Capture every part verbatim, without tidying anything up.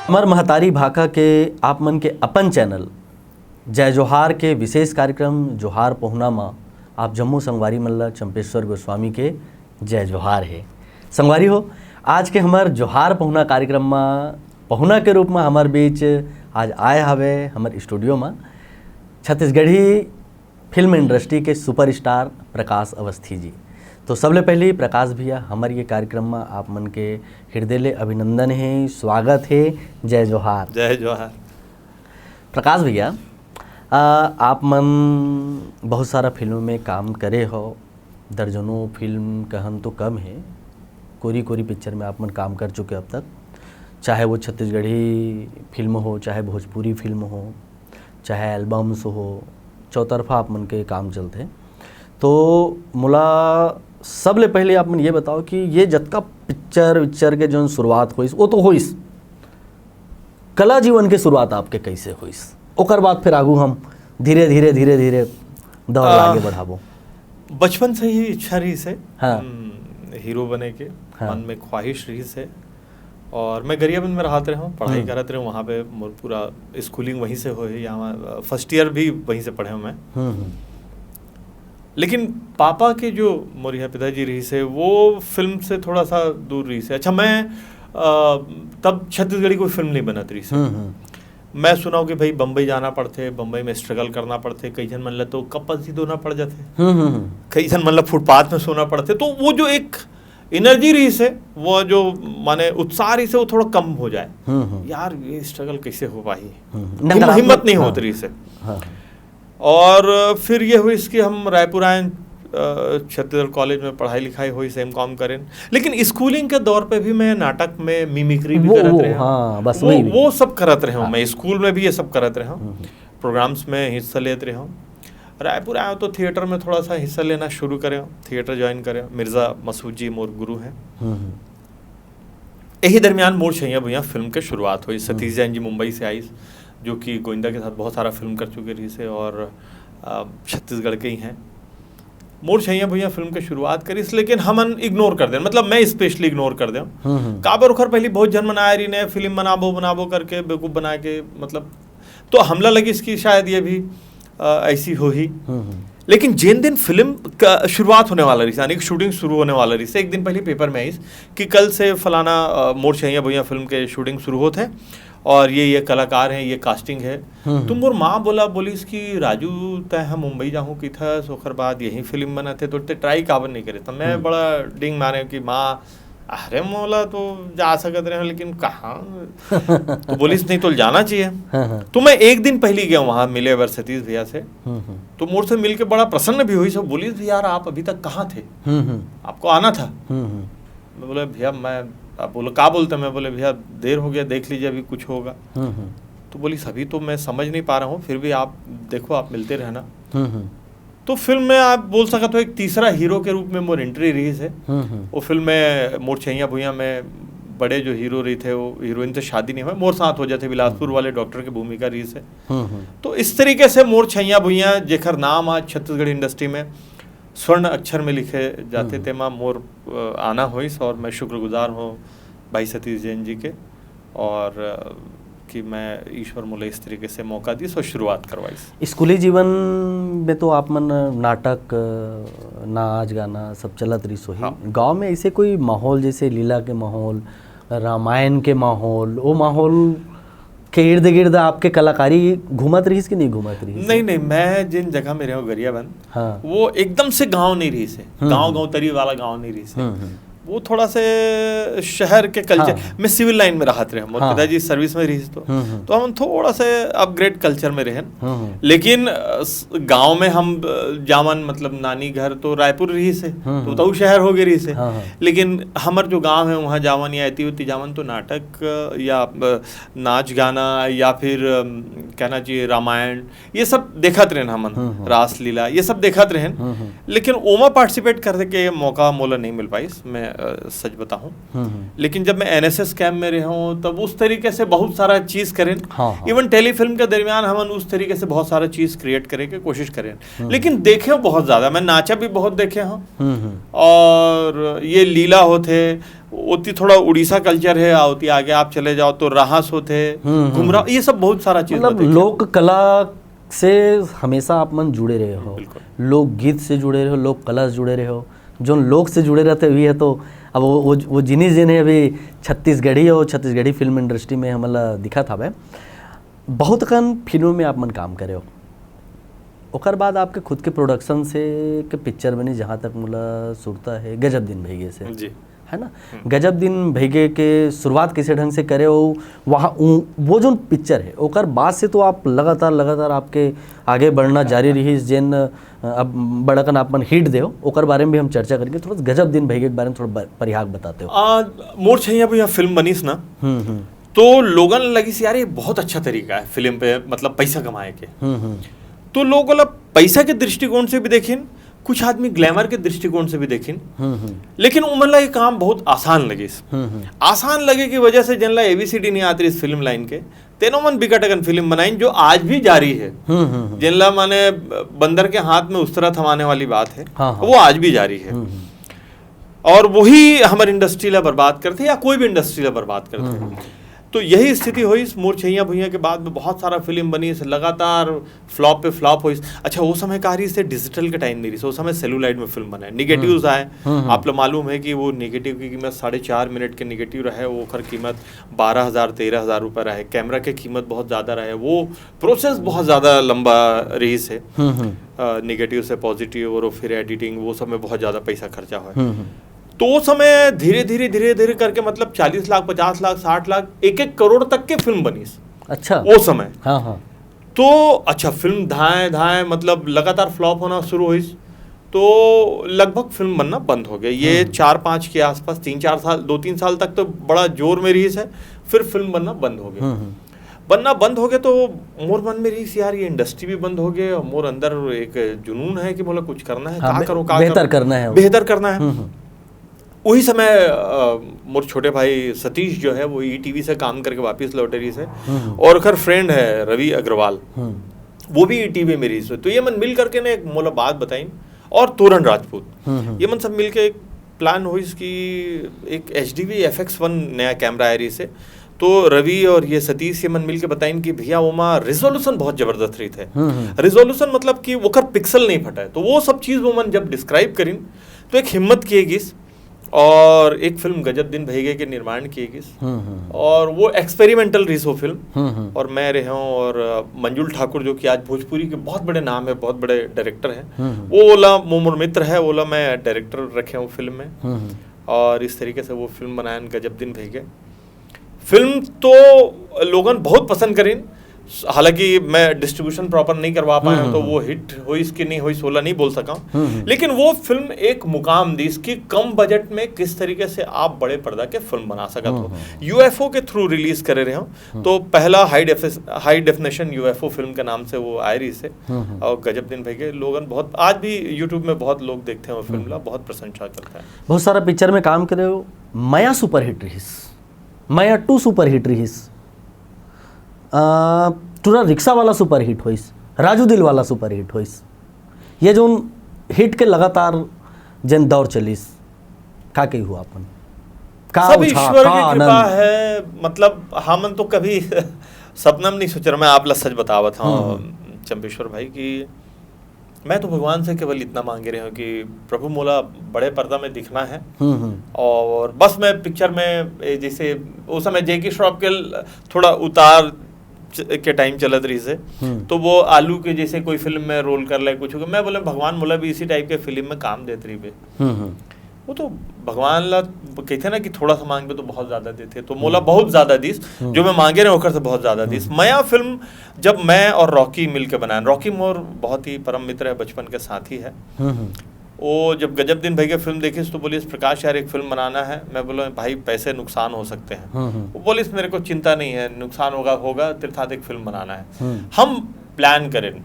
हमर महतारी भाखा के आप मन के अपन चैनल जय जोहार के विशेष कार्यक्रम जोहार पहुना म आप जम्मो संगवारी मन ल चंपेश्वर गोस्वामी के जय जोहार हे। संगवारी हो, आज के हमर जोहार पहुना कार्यक्रम म पहुना के रूप म हमर बीच आज आए हवे हमर स्टूडियो म छत्तीसगढ़ी फिल्म इंडस्ट्री के सुपरस्टार प्रकाश अवस्थी जी। तो सबले पहले प्रकाश भैया, हमर ये कार्यक्रम म आप मन के हृदय ले अभिनंदन हे, स्वागत हे, जय जोहार। जय जोहार। प्रकाश भैया, आ, आप मन बहुत सारा फिल्म में काम करे हो, दर्जनों फिल्म कहन तो कम है, कोरी कोरी पिक्चर में आप मन काम कर चुके अब तक, चाहे वो छत्तीसगढ़ी फिल्म हो, चाहे भोजपुरी फिल्म हो, चाहे एल्बम्स हो, चौतरफा आप मन के काम चलते। तो मोला सबले पहले आप मन ये बताओ कि ये जतका पिक्चर विक्चर के जो शुरुआत होइस, वो तो होइस, कला जीवन के शुरुआत आपके कैसे होइस, ओकर बाद फिर आगू हम धीरे धीरे धीरे धीरे दौर आ, आगे बढ़ाबो। बचपन से ही इच्छा रहिस हे हाँ। हम्म, हीरो बने के हाँ। मन में ख्वाहिश रहिस हे। और मैं गरियाबंद में रहत रहे हूँ, पढ़ाई हम्म। करत रहे हूँ वहाँ पे। मोर पूरा स्कूलिंग वहीं से होए हे, यहाँ फर्स्ट ईयर भी वहीं से पढ़े हूँ मैं। हम्म हम्म। लेकिन पापा के जो मोर यहाँ पिताजी रहिस हे, वो फिल्म से थोड़ा सा दूर रहिस हे। अच्छा, मैं अ, तब छत्तीसगढ़ी कोई फिल्म नहीं बनत रहिस हे। हम्म हम्म। मैं सुना हूँ कि भाई बम्बई जाना पड़थे, बम्बई में स्ट्रगल करना पड़थे, कई झन मन ल तो कप्पन सीधोना पड़ जाथे, हम्म हम्म हम्म। कई झन मन ल फुटपाथ में सोना पड़थे। तो वो जो एक एनर्जी रहिस हे, वो जो माने उत्साह रहिस हे, वो थोड़ा कम हो जाए। हम्म हम्म। यार, ये स्ट्रगल कैसे हो पाही, हम्म। हिम- नकारात्मक- हिम्मत नहीं हाँ। होत रहिस हे। हाँ। और फिर ये होइस कि हम रायपुर आए, अ, छत्तीसगढ़ कॉलेज में पढ़ाई लिखाई होइस, एम कॉम करेन। लेकिन स्कूलिंग के दौर पे भी मैं नाटक में मिमिक्री भी वो- करत वो, रहे हूँ। हाँ, बस वो, वही, वही। वो सब करत रहे हूँ हाँ। मैं, स्कूल में भी ये सब करत रहे हूँ। हम्म। प्रोग्राम्स में हिस्सा लेत रहे हूँ। रायपुर आया तो थिएटर में थोड़ा सा हिस्सा लेना शुरू करे हूँ, थिएटर ज्वाइन करे हूँ, मिर्ज़ा मसूद जी मोर गुरु हैं। हम्म हम्म। यही दरमियान मोर छैया भुइयां फिल्म के शुरुआत होइस। सतीश जैन जी मुंबई से आइस, जो कि गोविंदा के साथ बहुत सारा फिल्म कर चुके रहिस हे और अ, छत्तीसगढ़ के ही हैं। मोर छैया भुइयां फिल्म के शुरुआत करिस, लेकिन हमन इग्नोर कर देन, मतलब मैं स्पेशली इग्नोर कर देन। हम्म हम्म। काबर ओखर पहली बहुत झन मन आए रहिन हे, फिल्म बनाबो बनाबो करके बेवकूफ़ बना के, मतलब, तो हमला लगिस कि शायद ये भी अ, ऐसी होही। हम्म हम्म। लेकिन जेन दिन फिल्म का शुरुआत होने वाला रहिस, यानी कि शूटिंग शुरू होने वाला रहिस, एक दिन पहले पेपर में आइस कि कल से फलाना, अ, मोर छैया भुइयां फिल्म के शूटिंग शुरू होत हे और ये ये कलाकार हैं, ये कास्टिंग है। हम्म। तो मोर माँ बोला, बोलिस कि राजू, तय हम मुंबई जाहूँ कहिथस, ओकर बाद यही फिल्म बनत हे, तो ते ट्राई काबर नहीं करे? तो मैं हम्म। बड़ा डिंग मारे कि माँ, अरे मोला तो जा सकत रहे, लेकिन कहाँ? तो बोलिस, नहीं तो जाना चाहिए। हाँ हाँ। तो मैं एक दिन पहले गया वहाँ, मिले बर सतीश भैया से। हम्म हम्म। तो मोर से मिलके बड़ा प्रसन्न भी होइस, बोलिस भी, यार, आप अभी तक कहाँ थे, हम्म हम्म। आपको आना था। हम्म हम्म। मैं बोला, भैया, मैं, आप बोलो, का बोलते? मैं बोले, भैया, देर हो गया, देख लीजिए, अभी कुछ होगा। हम्म हम्म। तो बोलिस, अभी तो मैं समझ नहीं पा रहा हूँ, फिर भी आप देखो, आप मिलते रहना। हम्म हम्म। तो फिल्म में आप बोल सकत हो, एक तीसरा हीरो के रूप में मोर एंट्री रहिस हे। हम्म हम्म। वो फिल्म में मोर छैया भुइयां में बड़े जो हीरो रहिथे, वो हीरोइन से शादी नहीं होय, मोर साथ हो जाथे, बिलासपुर वाले डॉक्टर की भूमिका रहिस हे। हम्म हम्म। तो इस तरीके से मोर छैया भुइयां, जेकर नाम आज छत्तीसगढ़ इंडस्ट्री में स्वर्ण अक्षर में लिखे जाथे, हम्म। तेमा मोर, अ, आना होइस और मैं शुक्रगुजार हूँ भाई सतीश जैन जी के, और, अ, कि मैं ईश्वर मोला इस तरीके से मौका दिस और शुरुआत करवाइस। स्कूली जीवन में तो आप मन नाटक, नाच गाना सब चलत रहिस होही। हाँ। गांव में ऐसे कोई माहौल, जैसे लीला के माहौल, रामायण के माहौल, वो माहौल के इर्द गिर्द आपके कलाकारी घूमत रहिस कि नहीं घूमत रहिस? नहीं, नहीं, मैं जिन जगह में रहे हूँ, गरियाबंद, हाँ। वो एकदम से गांव नहीं रहिस हे, हम्म। गांव गौतरी वाला गांव नहीं रहिस हे। हम्म हम्म। वो थोड़ा से शहर के कल्चर, हाँ। मैं सिविल लाइन में रहत रहे हूँ, मोर हाँ। पिताजी सर्विस में रहिस तो, हम्म हम्म। तो हम थोड़ा से अपग्रेड कल्चर में रहेन। हम्म हम्म। लेकिन, अ, स-, गांव में हम, अ, जावन, मतलब नानी घर तो रायपुर रहिस हे, हम्म तो हम्म। तहु शहर हो गए रहिस हे। हाँ हाँ। लेकिन हमर जो गांव है, वहाँ जावन या एती उती जावन, तो नाटक, अ, या, अ, नाच गाना या फिर, अम, कहना चाहिए रामायण, ये सब देखत रहेन हमन, हम्म, हम्म। रासलीला, ये सब देखत रहेन। हम्म हम्म। लेकिन ओमा पार्टिसिपेट करे के मौका मोला नहीं मिल पाइस। मैं अ, सच बताऊं, लेकिन जब मैं एनएसएस कैंप में रहे हूँ, तब उस तरीके से बहुत सारा चीज करें। हाँ, हाँ। इवन टेलीफिल्म के दरमियान हमन उस तरीके से बहुत सारा चीज क्रिएट करे के कोशिश करें, लेकिन देखे बहुत ज्यादा, मैं नाचा भी बहुत देखे हूँ। हम्म हम्म और ये लीला होथे, ओती थोड़ा उड़ीसा कल्चर है, ओती आगे आप चले जाओ तो राहस होथे, हम्म, हम्म। घुमरा, ये सब बहुत सारा चीज मतलब मैं देखे। लोक कला से हमेशा आप मन जुड़े रहे हो, बिल्कुल। लोकगीत से जुड़े रहे हो, लोक कला से जुड़े रहे हो। जो लोक से जुड़े रहते हुए है तो अब वो वो, वो जिनिस जेन है अभी छत्तीसगढ़ी और छत्तीसगढ़ी फिल्म इंडस्ट्री में हमला दिखत हवे। बहुत कन फिल्म में आप मन काम करे हो, ओकर बाद आपके खुद के प्रोडक्शन से के पिक्चर बनी, जहाँ तक मोला सुरता है गजब दिन भइगे से, जी। है ना? गजब दिन भइगे के शुरुआत किसे ढंग से करे हो, वहाँ उ, वो जो पिक्चर है ओकर बाद से तो आप लगातार लगातार आपके आगे बढ़ना जारी रही, जेन अ, अब बड़कन आप मन हिट दे हो, ओकर बारे में भी हम चर्चा करेंगे। थोड़ा सा गजब दिन भइगे के बारे में थोड़ा ब- परिहार बताते हो। आ, मोर छैया भुइयां फिल्म बनिस ना, हम्म हम्म तो लोगन लगिस यार ये बहुत अच्छा तरीका है फिल्म पे, मतलब पैसा कमाए के। हम्म हम्म तो लोग वाला पैसा के दृष्टिकोण से भी देखिन, कुछ आदमी ग्लैमर के दृष्टिकोण से भी देखिन, हम्म हम्म लेकिन उमन ला ये काम बहुत आसान लगिस। हम्म हम्म आसान लगे की वजह से जेन ला एबीसीडी नहीं आत रहिस फिल्म लाइन के, तेनो मन बिकट अकन फिल्म बनाइन जो आज भी जारी है। हम्म हम्म हम्म जेन ला माने बंदर के हाथ में उस्तरा थमाने वाली बात है, हाँ, हाँ। वो आज भी जारी है। हम्म हम्म और वही हमर इंडस्ट्री ला बर्बाद करथे या कोई भी इंडस्ट्री ला बर्बाद करथे। तो यही स्थिति होइस मोर छैया भुइयां के बाद में, बहुत सारा फिल्म बनिस, लगातार फ्लॉप पे फ्लॉप होइस। अच्छा, वो समय का रहिस से डिजिटल के टाइम नहीं रहिस, वो समय सेलुलाइड में फिल्म बने, निगेटिव्स आए। हम्म। आप लोग मालूम है कि वो निगेटिव की कीमत साढ़े चार मिनट के निगेटिव रहे, वो ओकर कीमत बारह हजार, तेरह हजार रुपये रहे, कैमरा के कीमत बहुत ज़्यादा रहे, वो प्रोसेस बहुत ज़्यादा लंबा रहिस है। हम्म हम्म निगेटिव से पॉजिटिव और फिर एडिटिंग, वो सब में बहुत ज़्यादा पैसा खर्चा हुआ है। हम्म हम्म तो वो समय धीरे धीरे धीरे धीरे करके, मतलब, चालीस लाख, पचास लाख, साठ लाख, एक एक करोड़ तक के फिल्म बनिस अच्छा। वो समय। हाँ हाँ तो अच्छा, फिल्म धाए धाए, मतलब, लगातार फ्लॉप होना शुरू होइस, तो लगभग फिल्म बनना बंद हो गया। ये हम्म। चार पाँच के आसपास, तीन चार साल, दो तीन साल तक तो बड़ा जोर में रहिस है, फिर फिल्म बनना बंद हो गया। हम्म हम्म बनना बंद हो गया तो मोर मन में रहिस, यार, ये इंडस्ट्री भी बंद हो गया और मोर अंदर एक जुनून है कि मोला कुछ करना है, हाँ, का बे- करो, का बेहतर करो? करना है वो। बेहतर करना है। हम्म हम्म उही समय अ, मोर छोटे भाई सतीश जो है, वो ईटीवी से काम करके वापस लौटे रहिस है, हम्म। और ओकर फ्रेंड है रवि अग्रवाल, हम्म वो भी ईटीवी में रहिस है। तो ये मन मिल करके ने एक मोला बात बताइन, और तोरन राजपूत, हम्म हम्म ये मन सब मिलके एक प्लान होइस कि एक H D V F X one नया कैमरा आए रहिस है। तो रवि और ये सतीश, ये मन मिलके बताइन कि भैया, ओमा रिजोल्यूशन बहुत जबरदस्त रहिथे। हम्म हम्म रिजोल्यूशन मतलब कि ओकर पिक्सल नहीं फटा है। तो वो सब चीज़ वो मन जब डिस्क्राइब करिन, तो एक हिम्मत किए गिस और एक फिल्म गजब दिन भइगे के निर्माण किए गिस। हम्म हम्म और वो एक्सपेरिमेंटल रहिस वो फिल्म। हम्म हम्म और मैं रहे हूँ और अ, मंजुल ठाकुर, जो कि आज भोजपुरी के बहुत बड़े नाम है, बहुत बड़े डायरेक्टर हैं, हम्म हम्म वो ओला, वो मोर मित्र है, ओला मैं डायरेक्टर रखे हूँ फिल्म में। हम्म हम्म और इस तरीके से वो फिल्म बनायन गजब दिन भइगे। फिल्म तो लोगन बहुत पसंद करिन, हालांकि मैं डिस्ट्रीब्यूशन प्रॉपर नहीं करवा पाया हूं, हम्म, तो हम्म। वो हिट होइस कि नहीं होइस, ओला नहीं बोल सका हूं। हम्म, हम्म। लेकिन वो फिल्म एक मुकाम दीस कि कम बजट में किस तरीके से आप बड़े पर्दा के फिल्म बना सकत हो। हम्म, हम्म। यूएफओ के थ्रू रिलीज करे रहे हो, तो पहला हाई डेफिस-, हाई डेफिनेशन यूएफओ फिल्म के नाम से वो आए रहिस है। हम्म, हम्म। और गजब दिन भइगे, लोगन बहुत, आज भी यूट्यूब में बहुत लोग देखते हैं वो फिल्म ला, बहुत प्रशंसा करता है। बहुत सारा पिक्चर में काम करे हो। मया सुपरहिट रहिस, मया टू सुपरहिट रहिस, आ, टूरा रिक्शा वाला सुपरहिट होइस, राजू दिल वाला सुपरहिट होइस। ये जोन हिट के लगातार जेन दौर चलिस, का कही हुआ अपन? का सब उछाह, ईश्वर का की कृपा आनंद? है। मतलब, हमन तो कभी सपना में नहीं सोच रहे। मैं आप ला सच बतावत हूँ, हम्म। चंपेश्वर भाई, कि मैं तो भगवान से केवल इतना मांगे रहे हूँ कि प्रभु, मोला बड़े पर्दा में दिखना है। हम्म, हम्म। और बस मैं पिक्चर में, ए, जैसे उस समय जैकी श्रॉफ के ल-, थोड़ा उतार च-, के टाइम चलत रहिस है, हम्म। तो वो आलू के जैसे कोई फिल्म में रोल कर ले, कुछ हो गया। मैं बोले, भगवान, मोला भी इसी टाइप के फिल्म में काम देत रहिबे। हम्म, हम्म। वो तो भगवान ला कहते ना कि थोड़ा सा मांगबे तो बहुत ज्यादा देथे, तो मोला बहुत ज्यादा दिस, जो मैं मांगे रहे ओकर से बहुत ज्यादा दिस। मया फिल्म जब मैं और रॉकी मिलके बनाए, रॉकी मोर बहुत ही परम मित्र है, बचपन के साथी है। हम्म, हम्म। वो जब गजब दिन भइगे फिल्म देखिस तो बोलिस, "प्रकाश यार, एक फिल्म बनाना है।" मैं बोला, "भाई, पैसे नुकसान हो सकते हैं।" हम्म, हम्म। वो बोलिस, "मेरे को चिंता नहीं है, नुकसान होगा होगा, तेरे साथ एक फिल्म बनाना है।" हम्म। हम प्लान करें,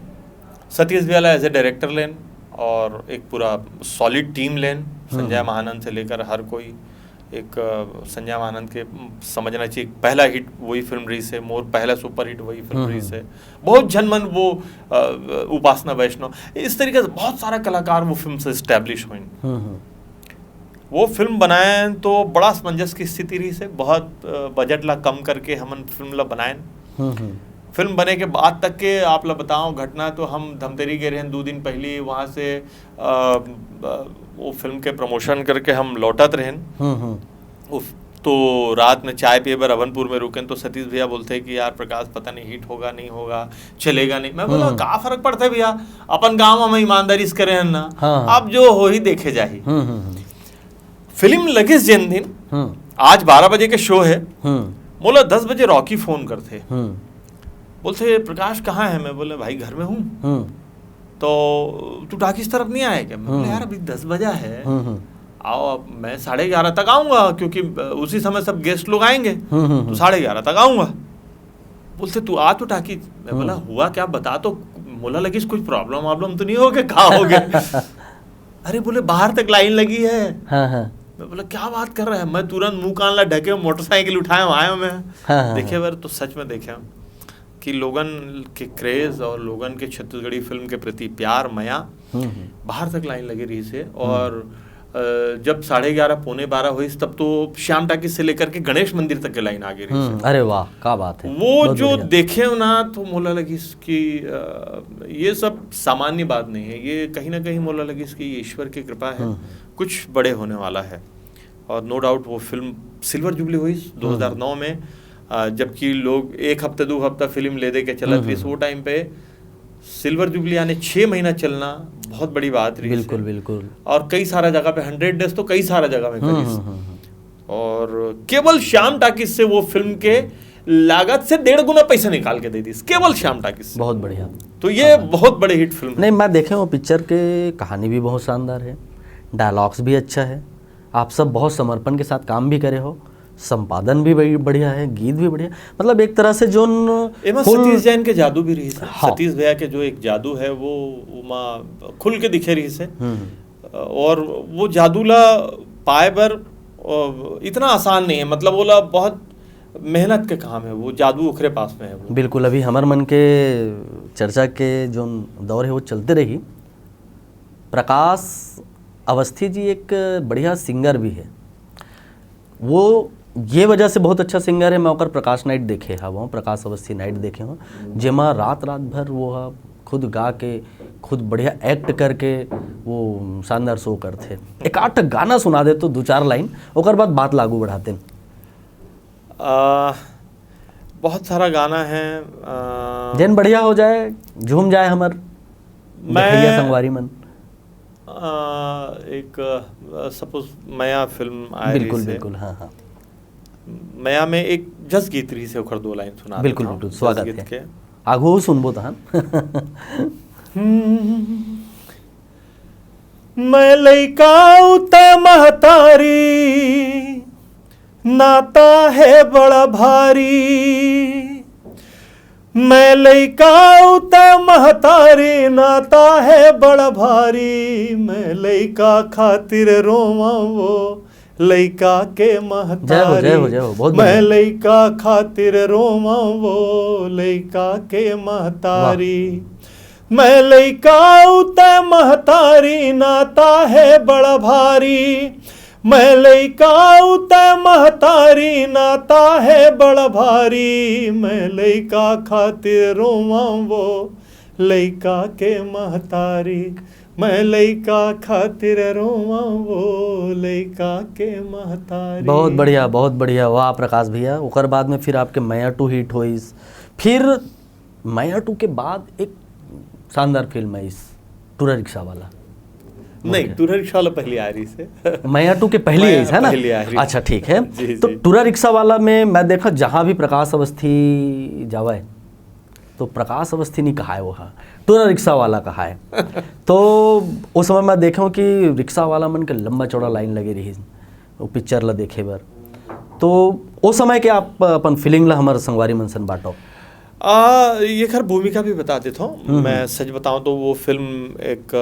सतीश भैया ला एज ए डायरेक्टर लेन और एक पूरा सॉलिड टीम लेन, संजय महानंद से लेकर हर कोई, एक, अ, संजय आनंद के, म, समझना चाहिए, पहला हिट वही फिल्म रहिस हे, मोर पहला सुपर हिट वही फिल्म हम्म, रहिस हे। बहुत झन मन वो, अ, उपासना वैष्णव, इस तरीके से बहुत सारा कलाकार वो फिल्म से एस्टैब्लिश होइन। हम्म, हम्म। वो फिल्म बनाएन तो बड़ा असमंजस की स्थिति रहिस हे, बहुत, अ, बजट ला कम करके हमन फिल्म ला बनाएन। हम्म, हम्म। फिल्म बने के बाद तक के आप ला बताओ घटना, तो हम धमतरी गए रहेन दो दिन पहली, वहाँ से, अ, अ, वो फिल्म के प्रमोशन करके हम लौटत रहेन। हम्म, हम्म। उफ, तो रात में चाय पिए बर अभनपुर में रुकेन, तो सतीश भैया बोलथे कि यार प्रकाश, पता नहीं हिट होगा, नहीं होगा, चलेगा नहीं। मैं बोला, हम्म। का फर्क पड़ता है भैया, अपन गाँव में हम ईमानदारी से करे हन ना, हाँ, हाँ। अब जो होही देखे जाही। हम्म, हम्म, हम्म। फिल्म लगिस जेन दिन, हम्म। आज बारह बजे के शो हे, हम्म। मोला दस बजे रॉकी फोन करथे। हम्म। बोलथे, "प्रकाश कहाँ है?" मैं बोले, "भाई घर में हूँ।" हम्म। "तो तू टाकीज तरफ नहीं आया क्या?" मैं बोले, हम्म। "यार अभी दस बजा है, हम्म, हम्म। आओ, अब मैं साढ़े ग्यारह तक आऊँगा, क्योंकि, अ, उसी समय सब गेस्ट लोग आएंगे, हम्म, हम्म, तो हम्म। साढ़े ग्यारह तक आऊँगा।" बोलथे, "तू आ तो टाकीज।" मैं बोला, हम्म। "हुआ क्या, बता तो, मोला लगिस कुछ प्रॉब्लम वॉब्लम तो नहीं हो गया, का हो गया?" "अरे," बोले, "बाहर तक लाइन लगी है।" हाँ, हाँ। मैं बोला, "क्या बात कर रहा है?" मैं तुरंत मुंह कान ला ढके, मोटरसाइकिल उठाए, आया मैं। हाँ, हाँ, देखे हाँ। बर तो सच में देखे कि लोगन के क्रेज और लोगन के छत्तीसगढ़ी फिल्म के प्रति प्यार, मया, हम्म, हम्म। बाहर तक लाइन लगे रहिस हे। हम्म। और, अ, जब साढ़े ग्यारह, पौने बारह होइस, तब तो श्याम टाकीज से लेकर के गणेश मंदिर तक के लाइन आगे रहिस हे। हम्म, अरे वाह, का बात है। वो बहुत जो बढ़िया। देखे हो ना, तो मोला लगिस कि, अ, ये सब सामान्य बात नहीं है, ये कहीं ना कहीं मोला लगिस कि ये ईश्वर की कृपा है, हम्म। कुछ बड़े होने वाला है। और नो डाउट वो फिल्म सिल्वर जुबली होइस हम्म। दो हज़ार नौ में, अ, जबकि लोग एक हफ्ते, दो हफ्ता फिल्म ले दे के चलत हम्म, रहिस, हम्म। वो टाइम पे सिल्वर जुबली यानी छः महीना चलना बहुत बड़ी बात रहिस। बिल्कुल, बिल्कुल। और कई सारा जगह पे, हंड्रेड डेज तो कई सारा जगह में हम्म, करिस। हम्म, हम्म, हम्म। और केवल श्याम टाकीज से वो फिल्म के लागत से डेढ़ गुना पैसा निकाल के दे दिस, केवल श्याम टाकीज से। बहुत बढ़िया। तो ये हाँ। बहुत बड़ी हिट फिल्म है। नहीं, मैं देखे हूँ पिक्चर के, कहानी भी बहुत शानदार है, डायलॉग्स भी अच्छा है, आप सब बहुत समर्पण के साथ काम भी करे हो, संपादन भी बड़ी बढ़िया है, गीत भी बढ़िया, मतलब एक तरह से जोन एमा full सतीश जैन के जादू भी रहिस हे। हाँ। सतीश भैया के जो एक जादू है, वो ओमा खुल के दिखे रहिस हे। हम्म। और वो जादू ला पाए बर, अ, इतना आसान नहीं है, मतलब ओला बहुत मेहनत के काम है, वो जादू ओकरे पास में है वो। बिल्कुल, अभी हमर मन के चर्चा के जोन दौर है, वो चलते रही। प्रकाश अवस्थी जी एक बढ़िया सिंगर भी है। वो ये वजह से बहुत अच्छा सिंगर है, मैं ओकर प्रकाश नाइट देखे हवं, प्रकाश अवस्थी नाइट देखे हवं, जेमा रात रात भर वो ह खुद गा के, खुद बढ़िया एक्ट करके वो शानदार शो करथे। एक आध गाना सुना दे तो दो चार लाइन, ओकर बाद बात लागू बढ़ाते। आ, बहुत सारा गाना है, आ, जेन बढ़िया हो जाए, झूम जाए हमर मैं देखइया संगवारी मन। आ, एक, आ, सपोज मया फिल्म आए बिल्कुल, रहिस हे। बिल्कुल, हाँ, हाँ। मया में एक जस गीत रहिस हे, ओखर दो लाइन सुना बिल्कुल, देथंव। बिल्कुल, जस स्वागत गीत हे। के। आगू सुनबो तहन। हम्म। मैं लइका उते महतारी, नाता है बड़ा भारी। मैं लइका उते महतारी, नाता है बड़ा भारी। मैं लइका खातिर रोवा वो लइका के महतारी। जय हो, जय हो, जय हो, बहुत मैं बढ़िया। लइका खातिर रोवा वो लइका के महतारी। वाह। मैं लइका उते महतारी, नाता है बड़ा भारी। मैं लइका उते महतारी, नाता है बड़ा भारी। मैं लइका खातिर रोवा वो लइका के महतारी। मैं लइका खातिर रोवा वो लइका के महतारी। बहुत बढ़िया, बहुत बढ़िया। वाह प्रकाश भैया, ओकर बाद में फिर आपके मया टू हिट होइस, फिर मया टू के बाद एक शानदार फिल्म आइस, टूरा रिक्शा वाला। नहीं, ओके। टूरा रिक्शा वाला पहले आ रहिस हे। मया टू के पहले मया आइस, है ना? पहले आ रहिस। अच्छा, ठीक है। जी, तो जी। टूरा रिक्शा वाला में मैं देखा, जहाँ भी प्रकाश अवस्थी जावे, तो प्रकाश अवस्थी नहीं कहाए वो हा, टूरा रिक्शा वाला कहाए। तो उस समय मैं देखे हूँ कि रिक्शा वाला मन के लंबा चौड़ा लाइन लगे रहिस वो पिक्चर ला देखे बर। तो उस समय के आप अपन फीलिंग ला हमर संगवारी मन सन बांटो। आ, ये खैर भूमिका भी बता देता हूँ। हम्म, मैं हम्म। सच बताऊँ तो वो फिल्म एक,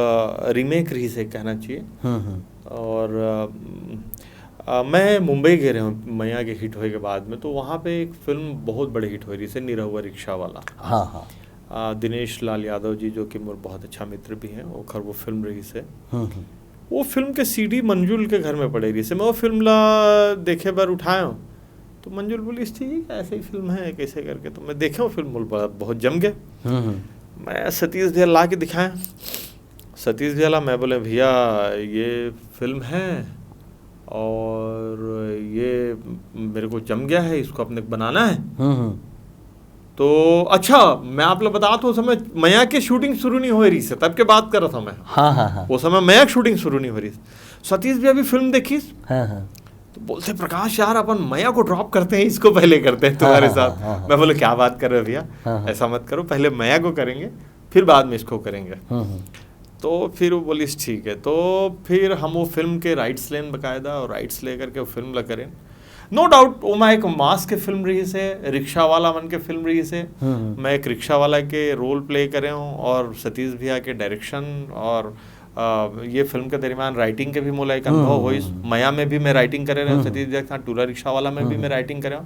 अ, रीमेक रहिस हे, कहना चाहिए। हम्म, हम्म। और, अ, अ, मैं मुंबई गे रहेंव मया के हिट होय के बाद में, तो वहाँ पे एक फिल्म बहुत बड़े हिट होय रहिस हे, निरहुआ रिक्शा वाला। हाँ, हाँ। अ, दिनेश लाल यादव जी, जो कि मोर बहुत अच्छा मित्र भी हैं, ओखर वो फिल्म रहिस हे। हम्म, हम्म। वो फिल्म के सीडी मंजुल के घर में पड़े रहिस हे। मैं वो फिल्म ला देखे बर उठाएंव, तो मंजुल बोलिस, "ठीक है, ऐसे ही फिल्म है," कैसे करके। तो मैं देखेंव वो फिल्म, बोल, "बड़ा, बहुत जम गया।" हम्म, हम्म। मैं सतीश भैया ला के दिखाएंव, सतीश भैया ला मैं बोलेंव, "भैया, ये फिल्म है और ये मेरे को जम गया है, इसको अपने को बनाना है।" हम्म, हम्म। तो अच्छा, मैं आप ला बतावत हंव, उस समय मया के शूटिंग शुरू नहीं होय रहिस हे, तब के बात करत हंव मैं। हाँ, हाँ, हाँ। उस समय मया के शूटिंग शुरू नहीं होय रहिस। सतीश भैया भी फिल्म देखिस, हाँ, हाँ। तो बोलथे, "प्रकाश यार, अपन मया को ड्रॉप करते हैं, इसको पहले करते हैं तुम्हारे हाँ, हाँ, साथ।" हाँ, हाँ। मैं बोलेंव, "क्या बात कर रहे हो भैया, हाँ, हाँ। ऐसा मत करो, पहले मया को करेंगे, फिर बाद में इसको करेंगे।" हम्म, हम्म। तो फिर वो बोलिस, "ठीक है।" तो फिर हम वो फिल्म के राइट्स लेन बकायदा, और राइट्स लेकर के वो फिल्म ला करेंव। नो डाउट, वो मैं एक मास के फिल्म रहिस हे, रिक्शा वाला मन के फिल्म रहिस हे। हम्म, हम्म। मैं एक रिक्शा वाला के रोल प्ले करेंव और सतीश भैया के डायरेक्शन और, अ, ये फिल्म के दरमियान राइटिंग के भी मोला एक अनुभव हम्म, होइस। हम्म। मया में भी मैं राइटिंग करेंव, हम्म। सतीश भैया के साथ टूरा रिक्शा वाला में भी हम्म। मैं राइटिंग करेंव,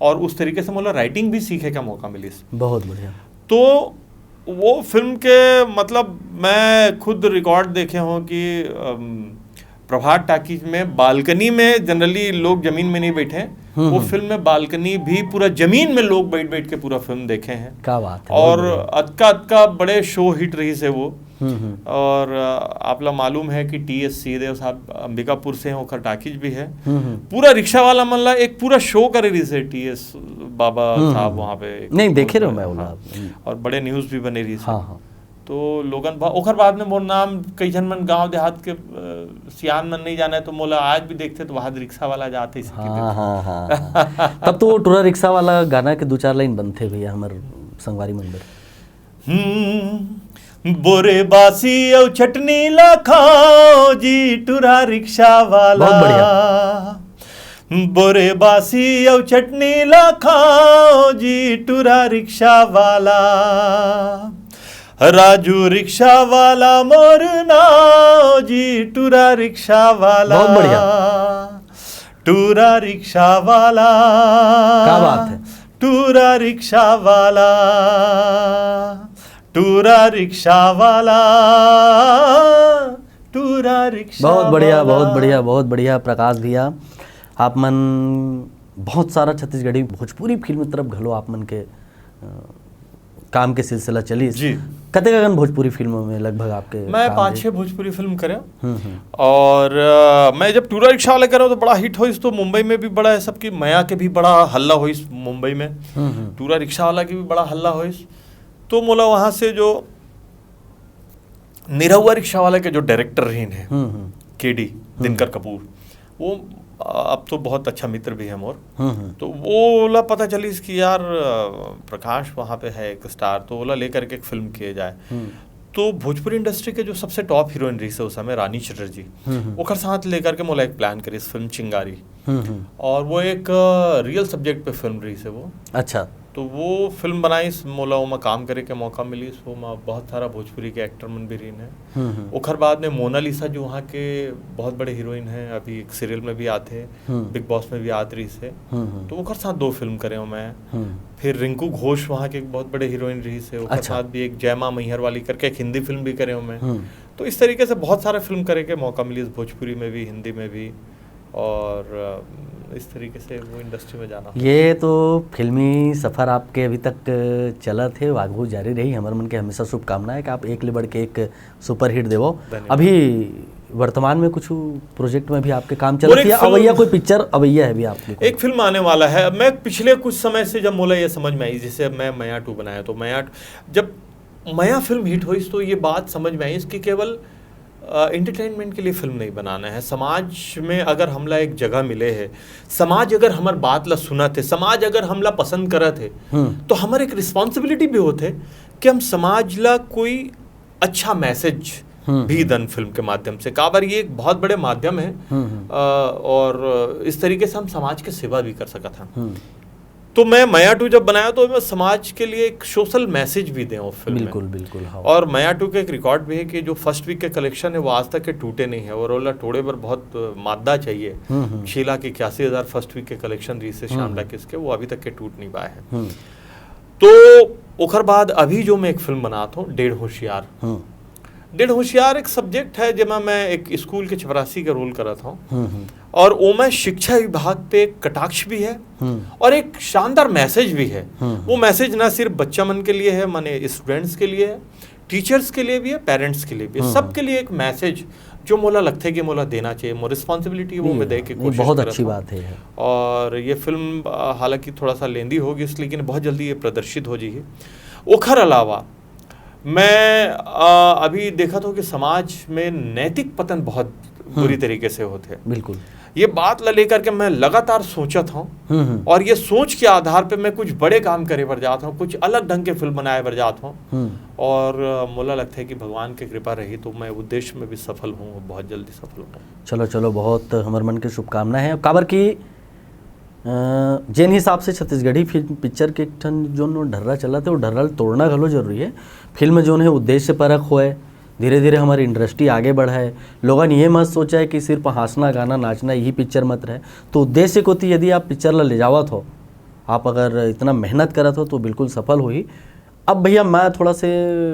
और उस तरीके से मोला राइटिंग भी सीखे का मौका मिलिस। बहुत बढ़िया। तो वो फिल्म के, मतलब, मैं खुद रिकॉर्ड देखे हंव कि, अम, प्रभात टाकीज में बालकनी में जनरली लोग जमीन में नहीं बैठे, हम्म, वो हम्म। फिल्म में बालकनी भी पूरा जमीन में लोग बैठ बैठ के पूरा फिल्म देखे हैं। क्या बात है, बहुत और बढ़िया। अतका अतका बड़े शो हिट रहिस हे वो। हम्म, हम्म। और, अ, आप ला मालूम है कि टी एस सिंहदेव साहब अंबिकापुर से हैं, ओखर टाकीज भी है। हम्म, हम्म। पूरा रिक्शा वाला मन ला एक पूरा शो करे रहिस हे टी एस बाबा हम्म, साहब हम्म। वहाँ पे। नहीं, देखे रहो मैं हाँ। ओला। और बड़े न्यूज़ भी बने रहिस हे। हाँ, हाँ। तो लोगन भा-, ओखर बाद में मोर नाम कई झन मन गांव देहात के, अ, सियान मन नहीं जाने, तो मोला आज भी देखथे तो वहाँ रिक्शा वाला जाथे, इसी की हाँ, देखथे। हाँ, हाँ, हाँ। तब तो वो टूरा रिक्शा वाला गाना के दो चार लाइन बनथे भैया, हमर संगवारी मन बर। हम्म, बोरे बासी अउ चटनी ला खाओ जी, टूरा रिक्शा वाला। बहुत बढ़िया। बोरे बासी अउ चटनी ला खाओ जी, टूरा रिक्शा वाला। राजू रिक्शा वाला मोर नाव जी, टूरा रिक्शा वाला। बहुत बढ़िया। टूरा रिक्शा वाला। क्या बात है। टूरा रिक्शा वाला, टूरा रिक्शा वाला, टूरा रिक्शा बहुत बढ़िया, वाला। बहुत बढ़िया, बहुत बढ़िया प्रकाश भैया। आप मन बहुत सारा छत्तीसगढ़ी भोजपुरी फिल्म तरफ घलो आप मन के, अ, काम के सिलसिला चलिस। जी। कतेक अकन भोजपुरी फिल्म में लगभग आपके मैं काम पाँच हे? छः भोजपुरी फिल्म करेंव। हम्म, हम्म। और, अ, मैं जब टूरा रिक्शा वाला करेंव तो बड़ा हिट होइस, तो मुंबई में भी बड़ा, सबकी मया के भी बड़ा हल्ला होइस मुंबई में। हम्म, हम्म। टूरा रिक्शा वाला के भी बड़ा हल्ला होइस। तो मोला वहाँ से जो निरहुआ रिक्शा वाला के जो डायरेक्टर रहिन हे, हम्म, हम्म। के डी, दिनकर कपूर, वो, अ, अब तो बहुत अच्छा मित्र भी है मोर। हम्म, हम्म। तो वो ला पता चलिस कि यार, अ, प्रकाश वहाँ पे है एक स्टार, तो ओला लेकर के एक फिल्म किए जाए। हम्म। तो भोजपुरी इंडस्ट्री के जो सबसे टॉप हीरोइन रहिस हे उस समय, रानी चटर्जी, हम्म, हम्म। ओकर साथ लेकर के मोला एक प्लान करिस फिल्म चिंगारी। हम्म, हम्म। और वो एक, अ, रियल सब्जेक्ट पे फिल्म रहिस हे वो। अच्छा। तो वो फिल्म बनाइस, मोला ओमा काम करे के मौका मिलिस। ओमा बहुत सारा भोजपुरी के एक्टर मन भी रहिन हे। हम्म, हम्म। ओखर बाद में मोनालिसा, जो वहाँ के बहुत बड़े हीरोइन हैं, अभी एक सीरियल में भी आथे, हम्म। बिग बॉस में भी आत रहिस हे। हम्म, हम्म। तो ओखर साथ दो फिल्म करेंव मैं। हम्म। फिर रिंकू घोष वहाँ के एक बहुत बड़े हीरोइन रहिस हे, ओखर अच्छा। साथ भी एक जय माँ मैहर वाली करके एक हिंदी फिल्म भी करेंव मैं। हम्म। तो इस तरीके से बहुत सारे फिल्म करे के मौका मिलिस, भोजपुरी में भी, हिंदी में भी। और, अ, इस तरीके से वो इंडस्ट्री में जाना। ये तो फिल्मी सफर आपके अभी तक चलत हे, आगू जारी रही। हमर मन के हमेशा शुभकामना हे कि आप एक ले बढ़ के एक सुपरहिट देवो। धन्यवाद। अभी वर्तमान में कुछ प्रोजेक्ट में भी आपके काम मोर चलत एक हे या फिल्म अवैया कोई पिक्चर अवैया हे अभी आपके? एक फिल्म आने वाला है। मैं पिछले कुछ समय से, जब मोला ये समझ में आई, जैसे मैं मया टू बनाया, तो मया, जब मया फिल्म हिट होइस तो ये बात समझ में आइस कि केवल, अ, एंटरटेनमेंट के लिए फिल्म नहीं बनाना है। समाज में अगर हमला एक जगह मिले हे, समाज अगर हमर बात ला सुनत हे, समाज अगर हमला पसंद करत हे, हम्म। तो हमर एक रिस्पॉन्सिबिलिटी भी होथे कि हम समाज ला कोई अच्छा मैसेज हम्म। भी दन फिल्म के माध्यम से। काबर ये एक बहुत बड़े माध्यम हे, हम्म, हम्म। अ, और इस तरीके से हम समाज के सेवा भी कर सकत हन। हम्म। तो मैं मया टू जब बनाया तो मैं समाज के लिए एक सोशल मैसेज भी दें उस फिल्म में। बिल्कुल, बिल्कुल, हाँ। और मया टू का एक रिकॉर्ड भी है कि जो फर्स्ट वीक के कलेक्शन है वो आज तक के टूटे नहीं है, और ओला टोड़े पर बहुत मादा चाहिए। हम्म, हम्म। छः लाख इक्यासी हज़ार फर्स्ट वीक के कलेक्शन रहिस हे श्याम हम्म। टॉकीज के, वो अभी तक के टूट नहीं पाए हैं। हम्म। तो ओकर बाद अभी जो मैं एक फिल्म बनात हूँ, डेढ़ होशियार। हम्म। डेढ़ होशियार एक सब्जेक्ट है जेमा मैं एक स्कूल के चपरासी का रोल करत हूँ, हम्म, हम्म। और ओमा शिक्षा विभाग पे एक कटाक्ष भी है हम्म। और एक शानदार मैसेज भी है। हम्म। वो मैसेज ना सिर्फ बच्चा मन के लिए है, माने स्टूडेंट्स के लिए है, टीचर्स के लिए भी है, पेरेंट्स के लिए भी है, हम्म। सबके लिए एक मैसेज जो मोला लगथे कि मोला देना चाहिए, मोर रिस्पॉन्सिबिलिटी वो नहीं, मैं दे के नहीं, कोशिश बहुत करत अच्छी हूँ। बात है ये। और ये फिल्म, अ, हालांकि थोड़ा सा लेंदी होगी, लेकिन बहुत जल्दी ये प्रदर्शित हो जाएगी। ओखर अलावा मैं, अ, अभी देखत हूँ कि समाज में नैतिक पतन बहुत बुरी हम्म। तरीके से होथे। बिल्कुल। ये बात ला लेकर के मैं लगातार सोचत हूँ हम्म, हम्म। और ये सोच के आधार पे मैं कुछ बड़े काम करे बर जात हूँ, कुछ अलग ढंग के फिल्म बनाए बर जात हूँ। हम्म। और, अ, मोला लगता है कि भगवान की कृपा रही तो मैं उद्देश्य में भी सफल हूँ, बहुत जल्दी सफल हूँ। चलो, चलो, बहुत हमर मन के शुभकामना है। काबर कि, अ, जेन हिसाब से छत्तीसगढ़ी फिल्म पिक्चर के एक ठन जोन ढर्रा चलत है, वो ढर्रा ल तोड़ना घलो जरूरी है। फिल्म जोन है उद्देश्य परक होए, धीरे-धीरे हमर इंडस्ट्री आगे बढ़े। लोगन ये मत सोचे कि सिर्फ हँसना, गाना, नाचना यही पिक्चर मत रहे। तो उद्देश्य कोति यदि आप पिक्चर ला ले जावत हो, आप अगर इतना मेहनत करत हो तो बिल्कुल सफल होही। अब भैया मैं थोड़ा से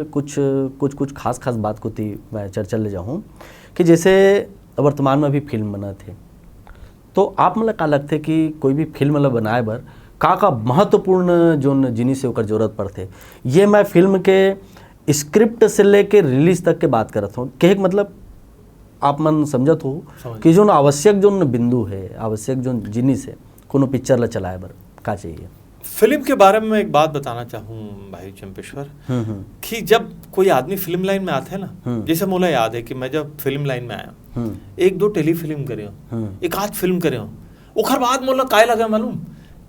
कुछ, कुछ, कुछ खास, खास बात कोति मैं चर्चा ले जाहूँ कि जैसे वर्तमान में अभी फिल्म बनत हे, तो आप मन ला का लगथे कि कोई भी फिल्म ला बनाए बर का, का महत्वपूर्ण जोन जिनिस हे ओकर जरूरत पड़थे? ये मैं फिल्म के स्क्रिप्ट से लेके रिलीज तक के बात करत हूँ। कहे के मतलब आप मन समझत हो समझ। कि जोन आवश्यक जोन बिंदु हे, आवश्यक जोन जिनिस हे कोनो पिक्चर ला चलाए बर का चाहिए? फिल्म के बारे में एक बात बताना चाहूँ भाई चंपेश्वर, हम्म, हम्म, कि जब कोई आदमी फिल्म लाइन में आथे ना, हम्म। जैसे मोला याद है कि मैं जब फिल्म लाइन में आया, हम्म, एक दो टेलीफिल्म करे हूँ, हम्म। एक आध फिल्म करे हूँ, ओखर बाद मोला काय लगा मालूम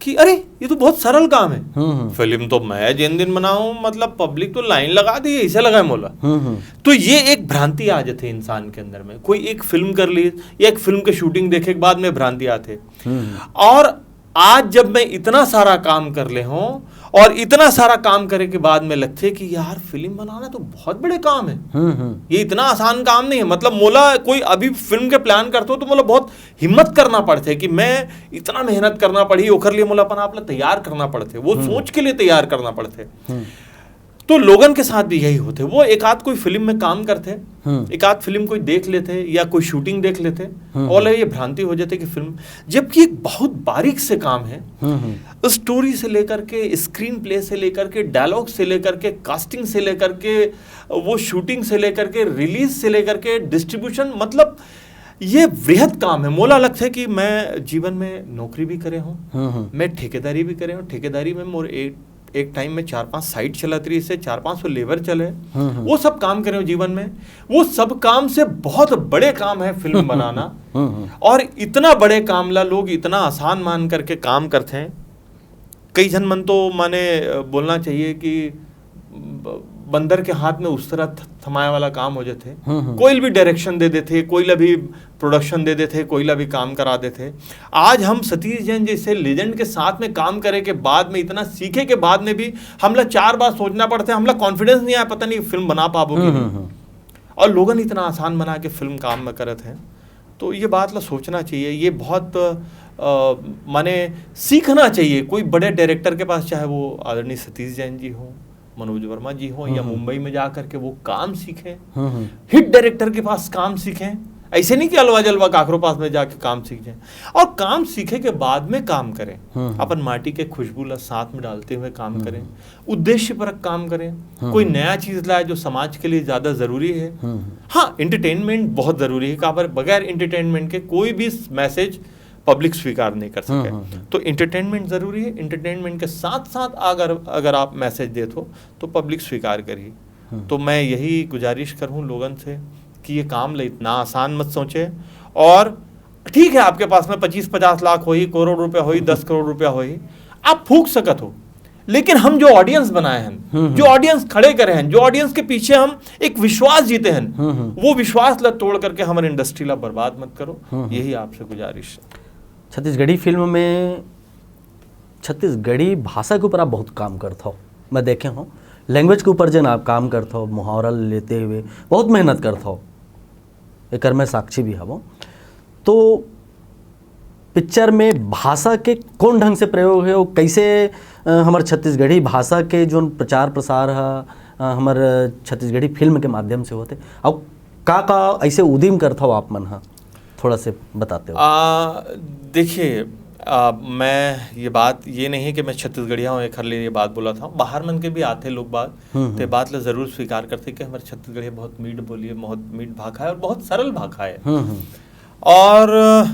कि अरे, ये तो बहुत सरल काम है। हम्म, हम्म। फिल्म तो मैं जिन दिन बनाऊँ, मतलब, पब्लिक तो लाइन लगा दी, ऐसे लगा है मोला। हम्म, हम्म, तो ये एक भ्रांति आ जाते इंसान के अंदर में। कोई एक फिल्म कर ली या एक फिल्म के शूटिंग देखे के बाद में भ्रांति आते। हम्म, और आज जब मैं इतना सारा काम कर ले हूँ और इतना सारा काम करे के बाद में लगथे कि यार, फिल्म बनाना तो बहुत बड़े काम है, हम्म, हम्म, ये इतना आसान काम नहीं है। मतलब, मोला कोई अभी फिल्म के प्लान करते हो तो मोला बहुत हिम्मत करना पड़थे कि मैं इतना मेहनत करना पड़ही, ओकर लिए मोला अपन आप ला तैयार करना पड़थे, वो हम्म। सोच के लिए तैयार करना पड़थे। हम्म, तो लोगन के साथ भी यही होथे, वो एक आध कोई फिल्म में काम करथे, हम्म। एक आध फिल्म कोई देख लेथे या कोई शूटिंग देख लेथे हम्म। और ये भ्रांति हो जाथे कि फिल्म, जबकि एक बहुत बारीक से काम है। हम्म, हम्म। स्टोरी से लेकर के, स्क्रीन प्ले से लेकर के, डायलॉग से लेकर के, कास्टिंग से लेकर के, वो शूटिंग से लेकर के, रिलीज से लेकर के, डिस्ट्रीब्यूशन, मतलब, ये वृहद काम है। मोला लगथे कि मैं जीवन में नौकरी भी करे हूँ, हम्म, हम्म। मैं ठेकेदारी भी करे हूँ। ठेकेदारी में मोर एक, एक टाइम में चार पांच साइट चलत रहिस हे, चार पांच सौ लेबर चले, हम्म, हम्म। वो सब काम करे हूँ जीवन में। वो सब काम से बहुत बड़े काम है फिल्म बनाना। हम्म, हम्म। और इतना बड़े काम ला लोग इतना आसान मान करके काम करते हैं। कई झन मन तो, माने, अ, बोलना चाहिए कि ब-, बंदर के हाथ में उस्तरा थ-, थमाए वाला काम हो जाथे। हम्म, हम्म। कोई भी डायरेक्शन दे देथे, कोई ला भी प्रोडक्शन दे देथे, कोई ला भी काम करा देथे। आज हम सतीश जैन जैसे लेजेंड के साथ में काम करे के बाद में, इतना सीखे के बाद में भी हमला चार बार सोचना पड़थे, हमला कॉन्फिडेंस नहीं आया, पता नहीं फिल्म बना पाबो कि हम्म, नहीं। हम्म, हम्म। और लोगन इतना आसान बना के फिल्म काम में करत हैं, तो ये बात ला सोचना चाहिए। ये बहुत, अ, माने, सीखना चाहिए। कोई बड़े डायरेक्टर के पास, चाहे वो आदरणीय सतीश जैन जी हो, मनोज वर्मा जी हो, या हम्म। मुंबई में जा करके वो काम सीखें, हम्म, हम्म। हिट डायरेक्टर के पास काम सीखें। ऐसे नहीं कि अलवा जलवा काकरो पास में जाके काम सीख जाए, और काम सीखे के बाद में काम करें। हम्म। अपन माटी के खुशबू ला साथ में डालते हुए काम हम्म। करें, उद्देश्य परक काम करें, हम्म। कोई नया चीज लाए जो समाज के लिए ज्यादा जरूरी है। हम्म। हाँ, एंटरटेनमेंट बहुत जरूरी है, काबर बगैर एंटरटेनमेंट के कोई भी मैसेज पब्लिक स्वीकार नहीं कर सके। हम्म, हम्म, हम्म। तो एंटरटेनमेंट जरूरी है। एंटरटेनमेंट के साथ साथ अगर, अगर आप मैसेज देत हो तो पब्लिक स्वीकार करी। हम्म। तो मैं यही गुजारिश करूँ लोगन से कि ये काम ले इतना आसान मत सोचे। और ठीक है, आपके पास में पच्चीस पचास लाख होही, करोड़ रुपया होही, दस करोड़ रुपया होही, आप फूंक सकत हो, लेकिन हम जो ऑडियंस बनाए हैं, हम्म। जो ऑडियंस खड़े करे हैं, जो ऑडियंस के पीछे हम एक विश्वास जीते हैं, हम्म, हम्म। वो विश्वास ला तोड़ करके हमारे इंडस्ट्री ला बर्बाद मत करो। हम्म, हम्म। यही आपसे गुजारिश है। छत्तीसगढ़ी फिल्म में छत्तीसगढ़ी भाषा के ऊपर आप बहुत काम करत हव, मैं देखे हूँ। लैंग्वेज के ऊपर जेन आप काम करत हव, मुहावरा लेते हुए बहुत मेहनत करत हव, एकर मैं साक्षी भी हवं। तो पिक्चर में भाषा के कौन ढंग से प्रयोग हे और कैसे, अ, हमर छत्तीसगढ़ी भाषा के जोन प्रचार प्रसार ह, अ, हमर छत्तीसगढ़ी फिल्म के माध्यम से होथे, और का का ऐसे उदिम करत हव आप मन ह, थोड़ा से बताते हो। आ, देखिए, आ, मैं ये बात ये नहीं है कि मैं छत्तीसगढ़िया हूँ, एखर लिए ये बात बोलत हूँ। बाहर मन के भी आथे लोग बाग, हम्म, ते बात ला जरूर स्वीकार करथे कि हमर छत्तीसगढ़िया बहुत मीठ बोली है, बहुत मीठ भाखा है और बहुत सरल भाखा है। हम्म, हम्म। और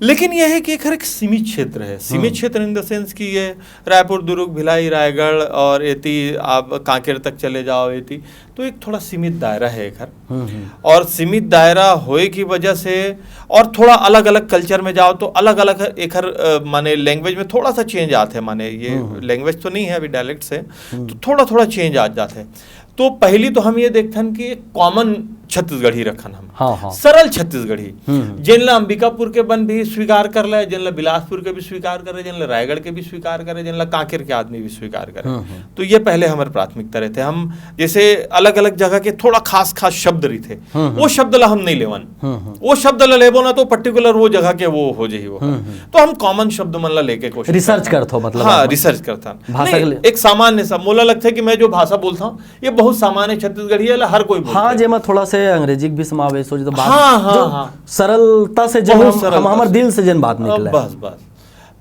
लेकिन यह है कि एखर एक सीमित क्षेत्र है। सीमित हम्म। क्षेत्र इन द सेंस कि ये रायपुर, दुर्ग, भिलाई, रायगढ़ और एती आप कांकेर तक चले जाओ एती, तो एक थोड़ा सीमित दायरा है एखर। हम्म, हम्म। और सीमित दायरा होए की वजह से और थोड़ा अलग अलग कल्चर में जाओ तो अलग अलग एखर, अ, माने लैंग्वेज में थोड़ा सा चेंज आते हैं। माने ये हम्म, हम्म। लैंग्वेज तो नहीं है अभी डायलेक्ट से, हम्म। तो थोड़ा थोड़ा चेंज आ जाते हैं। तो पहली तो हम ये देखथन कि कॉमन छत्तीसगढ़ी रखन हम, हाँ, हाँ। सरल छत्तीसगढ़ी, हम्म। जेन ला अंबिकापुर के बन भी स्वीकार कर ले, जेन ला बिलासपुर के भी स्वीकार करे, जेन ला रायगढ़ के भी स्वीकार करे, जेन ला कांकेर के आदमी भी स्वीकार करे। हम्म, हम्म। तो ये पहले हमर प्राथमिकता रहते। हम जैसे अलग अलग जगह के थोड़ा खास खास शब्द रहिथे, हम्म, हम्म। वो शब्द ला हम नहीं लेवन। हम्म, हम्म। वो शब्द ला लेबो ना तो पर्टिकुलर वो जगह के वो हो जाही वो। हम्म, हम्म। तो हम कॉमन शब्द मन ला लेके कोशिश रिसर्च करथन। करथो, मतलब, हाँ, आप मन। रिसर्च करथन। भाषा नहीं, के लिए। एक सामान्य सा, मोला लगता है कि मैं जो भाषा बोलता हूँ ये बहुत सामान्य छत्तीसगढ़ी है, हर कोई बोलता हाँ, है। जेमा थोड़ा से अंग्रेजी के भी समावेश हो, जो बात हाँ, हाँ, जो हाँ। सरलता से जब बहुत हम, सरलता हम हमर से। दिल से जेन बात अब निकले। बस बस,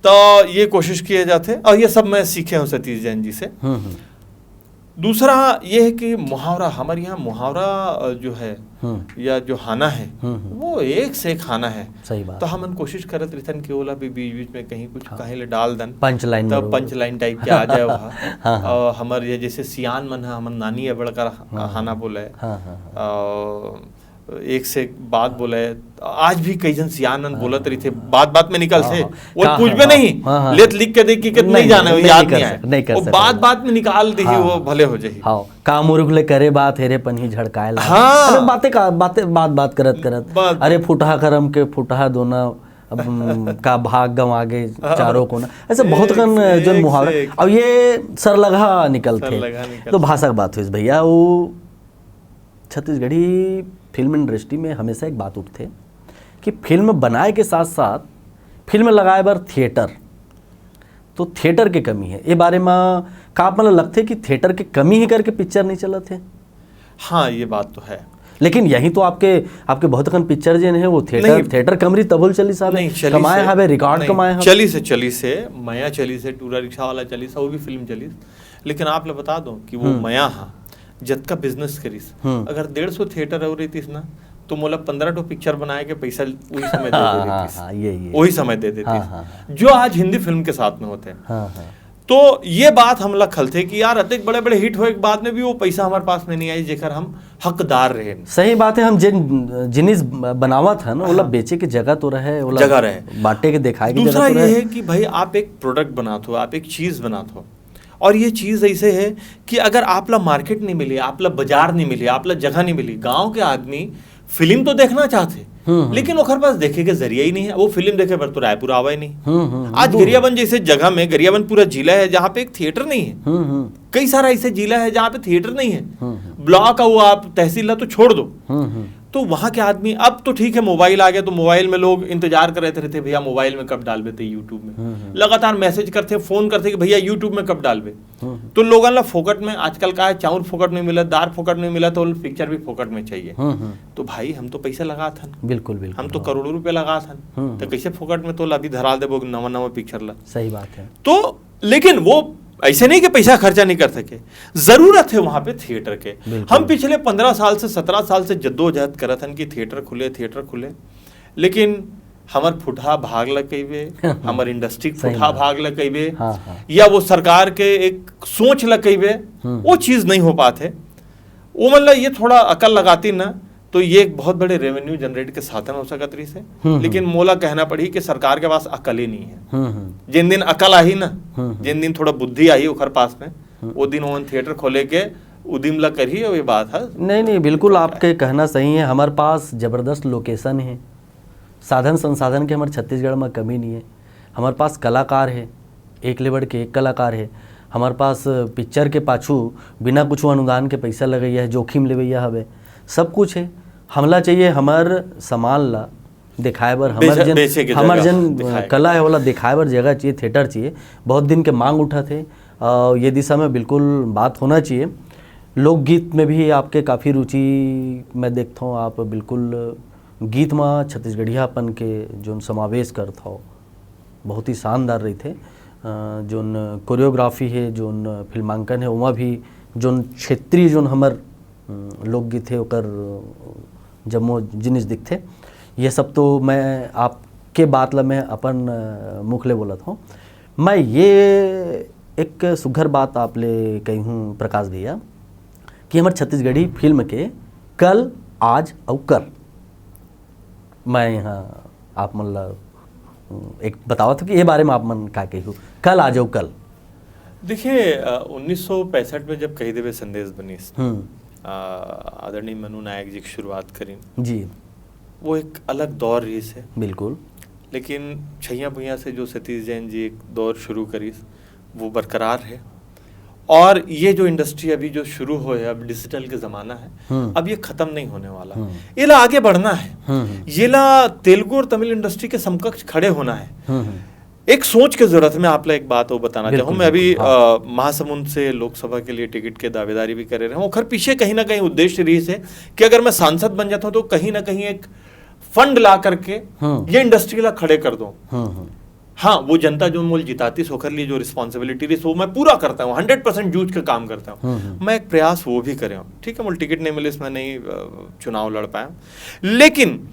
तो ये कोशिश किए जाते हैं और ये सब मैं सीखे हूँ सतीश जैन जी से। हम्म, हम्म। दूसरा ये है कि मुहावरा, हमारे यहाँ मुहावरा, अ, जो है हम्म। या जो हाना है, हम्म, हम्म। वो एक से एक हाना है। सही बात। तो हमन कोशिश करत रहथन कि ओला भी बीच बीच में कहीं कुछ हाँ। कहीं ले डाल दन। पंच लाइन तब बरोबर। पंच लाइन टाइप के आ जाए वहाँ। हाँ, हाँ। और हमर ये जैसे सियान मन है, हमर नानी है बड़का हाँ, हाना हाँ। बोले। हाँ, हाँ, हाँ। और एक से एक बात बोले, आज भी कई जन सियान मन हाँ, बोलत हाँ, रहिथे, हाँ। बात बात में निकल हाँ, से, हाँ। वो का, पूछबे हाँ, नहीं, हाँ, हाँ। लेत लिख के देख के नहीं, नहीं जाने, वो नहीं याद कर नहीं सक-, आए, नहीं कर वो सकत बात हो। बात में निकाल दी, हाँ, वो हाँ। भले हो जाही। हाँ, का मुरुख ले करे बात, हेरे पनही झड़काए ला। हाँ। अरे बातें का, बातें, बात बात करत करत, बात- अरे फुटहा करम के फुटहा दोना, अब, हम्म, का भाग गंवा गे हाँ। चारों कोना, ऐसे बहुत एक कन से जन एक मुहावरा। से एक। अब ये सरलगहा निकलथे। सरलगहा निकलथे। तो भाषा के बात होइस भैया, वो छत्तीसगढ़ी फिल्म इंडस्ट्री में हमेशा एक बात उठथे कि फिल्म बनाए के साथ साथ फिल्म लगाए बर थिएटर, तो थिएटर के कमी है। ये बारे में का आप मन ल लगथे कि थिएटर के कमी ही करके पिक्चर नहीं चलत है? हाँ, ये बात तो है। लेकिन यही तो आपके, आपके बहुत कन पिक्चर जेन है वो थिएटर, नहीं। थिएटर कमरी तबल चली साहब, नहीं, चली कमाए से- हवे, रिकॉर्ड नहीं, कमाए हवे। चली से, चली से, मया चली से, टूरा रिक्शा वाला चली से, वो भी फिल्म चली। लेकिन आप ला बता दो कि वो हम्म। मया हा, जतका बिजनेस करिस, हम्म। अगर डेढ़ सौ थिएटर और रहितिस ना, तो मोला पंद्रह ठो पिक्चर बनाए के पैसा वही समय दे हाँ, दे हाँ, देतिस। हाँ, ये, ये। वही समय दे देतिस। हाँ, हाँ, हाँ। जो आज हिंदी फिल्म के साथ में होते हैं। हाँ, हाँ। तो ये बात हमला खलथे कि यार, अतेक बड़े-बड़े हिट होए के बाद में भी वो पैसा हमारे पास में नहीं आई, जेकर हम हकदार रहे। सही बात है, हम जिन, जिनिस बनावत है ना, ओला हाँ। बेचे के जगह तो रहे, ओला जगह रहे। बांटे के, दिखाए के दूसरा जगह तो ये रहे। है कि भाई, आप एक प्रोडक्ट बनात हो, आप एक चीज बनात हो, और ये चीज ऐसे है कि अगर आप ला मार्केट नहीं मिली, आप ला बाजार नहीं मिली, आप ला जगह नहीं मिली, गांव के आदमी फिल्म तो देखना चाहते, हम्म, हम्म। लेकिन ओकर पास देखे के जरिया ही नहीं है। वो फिल्म देखे बर तो रायपुर आवे नहीं। हम्म, हम्म, आज दूर। गरियाबंद जैसे जगह में, गरियाबंद पूरा जिला है जहाँ पे एक थिएटर नहीं है। हम्म, हम्म। कई सारा ऐसे जिला है जहाँ पे थिएटर नहीं है। हम्म, हम्म। ब्लॉक का वो आप तहसील ला तो छोड़ दो। हम्म, हम्म। तो वहाँ के आदमी, अब तो ठीक है, मोबाइल आ गया, तो मोबाइल में लोग इंतजार कर रहे थे, भैया मोबाइल में कब डालबे ते YouTube में। हम्म, हम्म। लगातार मैसेज करते, फोन करते कि भैया YouTube में कब डालबे। हम्म, हम्म। तो लोगन ला फोकट में, आजकल का है, चाउर फोकट में मिला, दार फोकट में मिला, तो पिक्चर भी फोकट में चाहिए। हम्म, हम्म। तो भाई, हम तो पैसा लगाथन, बिल्कुल, बिल्कुल, हम तो हाँ। करोड़ों रुपया लगाथन। हम्म, तो हम्म। कैसे फोकट में तो अभी धरा देबो नवा नवा पिक्चर ला? सही बात है। तो लेकिन वो ऐसे नहीं कि पैसा खर्चा नहीं कर सके, जरूरत है वहाँ पे थिएटर के। बिल्कुल। हम पिछले पंद्रह साल से, सत्रह साल से जद्दोजहद करत हन कि थिएटर खुले, थिएटर खुले, लेकिन हमर फुटहा भाग ल कहिबे, हमर इंडस्ट्री के सही फुटहा बात। भाग ल कहिबे, हाँ, हाँ। या वो सरकार के एक सोच ल कहिबे, हम्म। वो चीज नहीं हो पात है। वो मतलब ये थोड़ा अकल लगाती ना, तो ये एक बहुत बड़े रेवेन्यू जनरेट के साधन हो सकत रहिस है। हम्म, लेकिन हम्म। मोला कहना पड़ी कि सरकार के पास अकल ही नहीं है। हम्म, हम्म। जिन दिन अकल आही ना, हम्म, हम्म। जिन दिन थोड़ा बुद्धि आही ओकर पास में, हम्म। वो दिन ओमन थिएटर खोले के उदिम ला करही, और ये बात है। नहीं, नहीं, बिल्कुल आपके कहना सही है। हमारे पास जबरदस्त लोकेशन है, साधन संसाधन के हमारे छत्तीसगढ़ में कमी नहीं है। हमारे पास कलाकार है, एक ले बढ़ के एक कलाकार हे। हमर पास पिक्चर के पाछू बिना कुछ अनुदान के पैसा लगइया हे, जोखिम लेवइया हवे, सब कुछ हे। हमला चाहिए हमर सामान ला दिखाए बर, हमर बेचे-, जन, बेचे के हमर जगह जन दिखाए। कला हे, ओला दिखाए बर जगह चाहिए, थिएटर चाहिए। बहुत दिन के मांग उठत हे, अ, ये दिशा में बिल्कुल बात होना चाहिए। लोकगीत में भी आपके काफ़ी रुचि मैं देखथौं, आप बिल्कुल गीत म छत्तीसगढ़ियापन के जोन समावेश करत हव, बहुत ही शानदार रहिथे। अ, जोन कोरियोग्राफी हे, जोन फिल्मांकन हे, ओमा भी जोन क्षेत्रीय जोन हमर, अम, लोकगीत हे, ओकर जम्मो जिनिस दिखथे। ये सब तो मैं आपके बात ला मैं अपन, अ, मुख ले बोलत हौं। मैं ये एक सुघर बात आप ले कही हूँ प्रकाश भैया, कि हमर छत्तीसगढ़ी फिल्म के कल, आज अउ कल, मैं यहाँ आप मन ला, अम, एक बतावत हूँ कि ये बारे में आप मन का कही, कल, आज अउ कल। देखिए, अ, उन्नीस सौ पैंसठ में जब कही देवे संदेश बनिस, हम्म। अ, आदरणीय मनु नायक जी की शुरुआत करिन। जी। वो एक अलग दौर रहिस हे। बिल्कुल। लेकिन छैया भुइयां से जो सतीश जैन जी एक दौर शुरू करिस, वो बरकरार हे। और ये जो इंडस्ट्री अभी जो शुरू होय हे, अब डिजिटल के जमाना हे, हम्म। अब ये खत्म नहीं होने वाला। हम्म। ये ला आगे बढ़ना हे। हम्म, हम्म। ये ला तेलुगु और तमिल इंडस्ट्री के समकक्ष खड़े होना हे। हम्म, हम्म। एक सोच के जरूरत हे। मैं आप ला एक बात और बताना बिल्कुल, चाहूँ, मैं अभी, बिल्कुल, हाँ। अ, महासमुंद से लोकसभा के लिए टिकट के दावेदारी भी करे रहे हूँ। ओखर पीछे कहीं ना कहीं उद्देश्य रहिस हे कि अगर मैं सांसद बन जाता हूँ तो कहीं ना कहीं एक फंड ला करके हम्म। ये इंडस्ट्री ला खड़े कर दूं। हम्म, हम्म। हाँ, वो जनता जो मोल जितातिस ओखर लिए जो रिस्पॉन्सिबिलिटी रहिस, वो मैं पूरा करता हूँ, हंड्रेड परसेंट जूझ के काम करता हूँ। हम्म, हम्म। मैं एक प्रयास वो भी करे हूँ, ठीक है, मोल टिकट नहीं मिलिस, मैं नहीं, अ, चुनाव लड़ पाया, लेकिन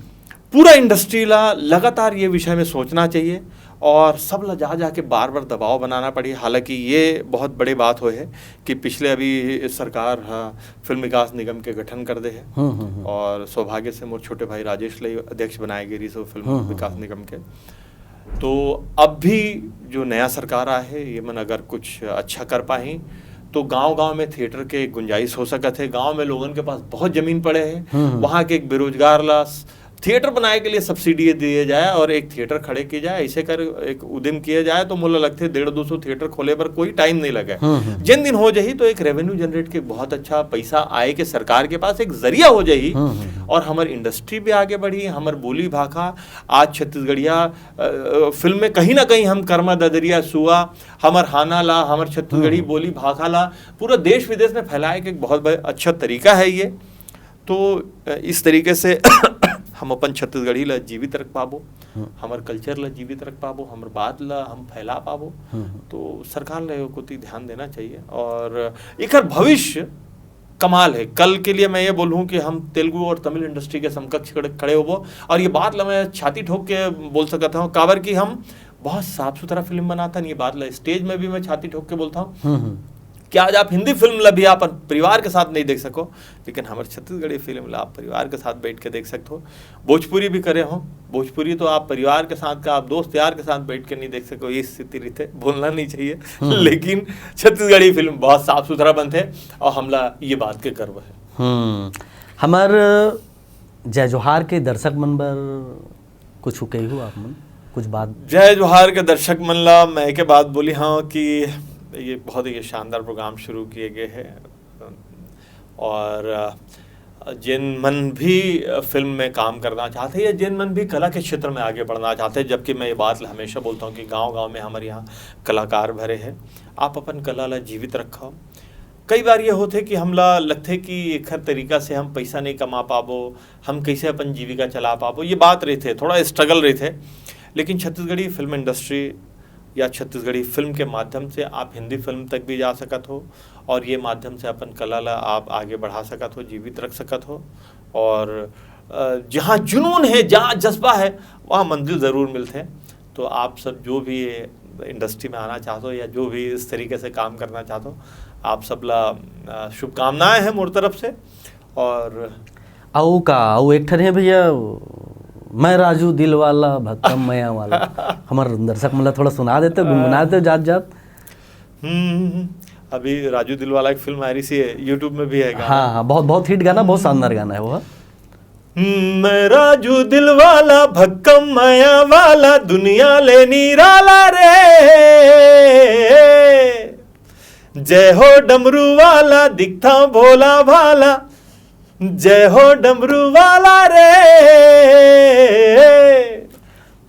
पूरा इंडस्ट्री ला लगातार ये विषय में सोचना चाहिए और सब ला जा जाके बार बार दबाव बनाना पड़ी। हालांकि ये बहुत बड़ी बात होय हे कि पिछले अभी सरकार हा फिल्म विकास निगम के गठन कर दे हे हम्म, हम्म, हम्म। और सौभाग्य से मोर छोटे भाई राजेश ला अध्यक्ष बनाए गे रहिस हे फिल्म हम्म, हम्म, विकास हम्म। निगम के। तो अब भी जो नया सरकार आए हे, ये मन अगर कुछ अच्छा कर पाही तो गांव-गांव में थिएटर के गुंजाइश हो सकत हे। गांव में लोगन के पास बहुत जमीन पड़े हे, हम्म, हम्म। वहाँ के एक बेरोजगार ला स-, थिएटर बनाए के लिए सब्सिडी दिए जाए और एक थिएटर खड़े किए जाए, ऐसे कर एक उद्यम किए जाए तो मोला लगथे डेढ़ दो सौ थिएटर खोले बर कोई टाइम नहीं लगे। हम्म, हम्म। जिन दिन हो जाही तो एक रेवेन्यू जनरेट के बहुत अच्छा पैसा आए के सरकार के पास एक जरिया हो जाही हम्म, हम्म, हम्म। और हमर इंडस्ट्री भी आगे बढ़ी, हमर बोली भाखा आज छत्तीसगढ़िया, अ, अ, फिल्म में कहीं ना कहीं हम कर्मा ददरिया सुआ, हमर हाना ला, हमर छत्तीसगढ़ी हम्म। बोली भाखा ला पूरा देश विदेश में फैलाए के एक बहुत बड़ा अच्छा तरीका है ये। तो, अ, इस तरीके से हम अपन छत्तीसगढ़ी ला जीवित रख पाबो, हम्म। हमर कल्चर ला जीवित रख पाबो, हमर बात ला हम फैला पाबो। हम्म। तो सरकार ला एगो कोती ध्यान देना चाहिए और एकर भविष्य कमाल है। कल के लिए मैं ये बोलूँ कि हम तेलुगु और तमिल इंडस्ट्री के समकक्ष खड़े, खड़े होबो और ये बात ला मैं छाती ठोक के बोल सकत हूँ, काबर कि हम बहुत साफ सुथरा फिल्म बनाथन, ये बात ला स्टेज में भी मैं छाती ठोक के बोलता हूँ हम्म, हम्म। कि आज आप हिंदी फिल्म ला भी आप परिवार के साथ नहीं देख सको, लेकिन हमर छत्तीसगढ़ी फिल्म ला आप परिवार के साथ बैठ के देख सकते हो। भोजपुरी भी करे हो, भोजपुरी तो आप परिवार के साथ का, आप दोस्त यार के साथ बैठ के नहीं देख सको, ये स्थिति रहिथे, बोलना नहीं चाहिए। हम्म। लेकिन छत्तीसगढ़ी फिल्म बहुत साफ सुथरा बनथे और हमला ये बात के गर्व है। हम्म, हमर जय जोहार के दर्शक मन बर कुछ कही हो आप मन, कुछ बात? जय जोहार के दर्शक मन ला मैं एके बात बोली हाँ कि ये बहुत ही शानदार प्रोग्राम शुरू किए गए है और, अ, जिन मन भी, अ, फिल्म में काम करना चाहते हैं या जिन मन भी कला के क्षेत्र में आगे बढ़ना चाहते हैं, जबकि मैं ये बात हमेशा बोलता हूँ कि गांव-गांव में हमारे यहाँ कलाकार भरे हैं, आप अपन कला ला जीवित रखो। कई बार ये होथे कि हमला लगथे कि एखर तरीका से हम पैसा नहीं कमा पाबो, हम कैसे अपन जीविका चला पाबो, ये बात रहिथे, थोड़ा स्ट्रगल रहिथे। लेकिन छत्तीसगढ़ी फिल्म इंडस्ट्री या छत्तीसगढ़ी फिल्म के माध्यम से आप हिंदी फिल्म तक भी जा सकत हो और ये माध्यम से अपन कला ला आप आगे बढ़ा सकत हो, जीवित रख सकत हो। और, अ, जहाँ जुनून है, जहाँ जज्बा है, वहाँ मंजिल ज़रूर मिलथे। तो आप सब जो भी ये इंडस्ट्री में आना चाहते हो या जो भी इस तरीके से काम करना चाहते हो, आप सब ला, अ, शुभकामनाएं हैं मोर तरफ से। और अउ का, अउ एक ठन हे भैया, मैं राजू दिल वाला, भक्कम मया वाला। हमर दर्शक मन ला थोड़ा सुना देते, गुनगुना देते जात जात। हम्म, अभी राजू दिल वाला एक फिल्म आ रही सी है, YouTube में भी है गाना। हाँ, हाँ, बहुत, बहुत हिट गाना, बहुत शानदार गाना है वो। मैं राजू दिल वाला, भक्कम मया वाला, दुनिया ले निराला रे। जय हो डमरू वाला, दिखता भोला भाला, जय हो डमरू वाला रे।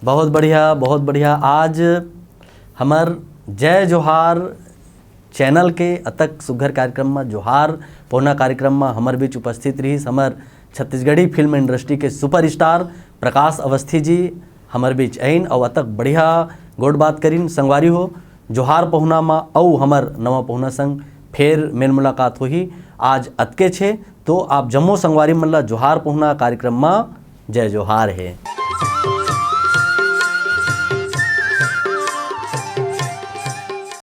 बहुत बढ़िया, बहुत बढ़िया। आज हमर जय जोहार चैनल के अतक सुघर कार्यक्रम में, जोहार पहुना कार्यक्रम में हमर बीच उपस्थित रहिस हमर छत्तीसगढ़ी फिल्म इंडस्ट्री के सुपरस्टार प्रकाश अवस्थी जी हमर बीच आइन अउ अतक बढ़िया गोठ बात करिन। संगवारी हो, जोहार पहुना में अउ हमर नवा पहुना संग फेर मेल मुलाकात होही। आज अतकेच हे, तो आप जम्मो संगवारी मन ला जोहार पहुना कार्यक्रम में जय जोहार हे।